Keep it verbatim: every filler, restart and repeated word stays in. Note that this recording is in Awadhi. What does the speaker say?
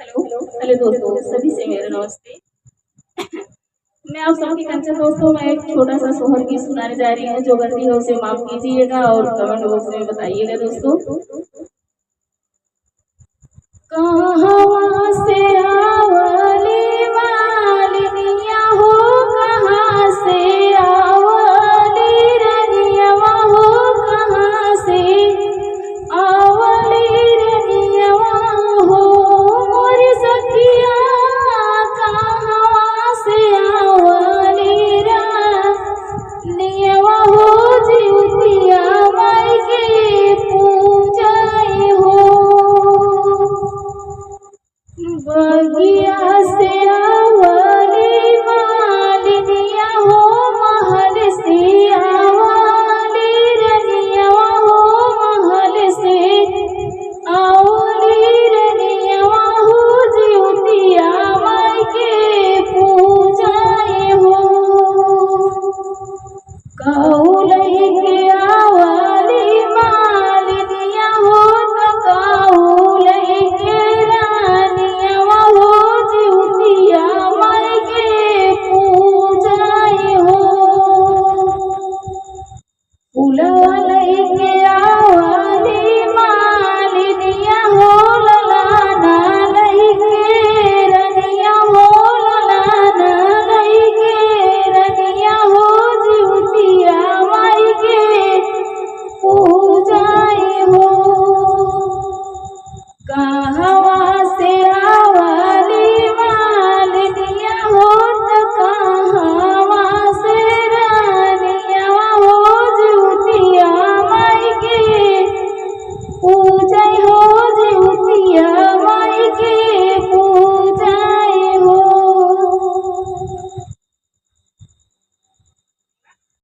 हेलो, हेलो दोस्तों, सभी से मेरा नमस्ते। मैं आप सबकी कंचन दोस्तों, मैं एक छोटा सा सोहर गीत सुनाने जा रही हूँ। जो गलती हो उसे माफ कीजिएगा और कमेंट बॉक्स में बताइएगा दोस्तों। कहाँ से आवली मालिनिया हो, कहाँ से आवली रनिया हो, कहाँ से आवली रनिया हो, मोरी सखिया कहाँ से आवली रनिया हो, जिउतिया माई के पूजाई हो। बगिया से आवा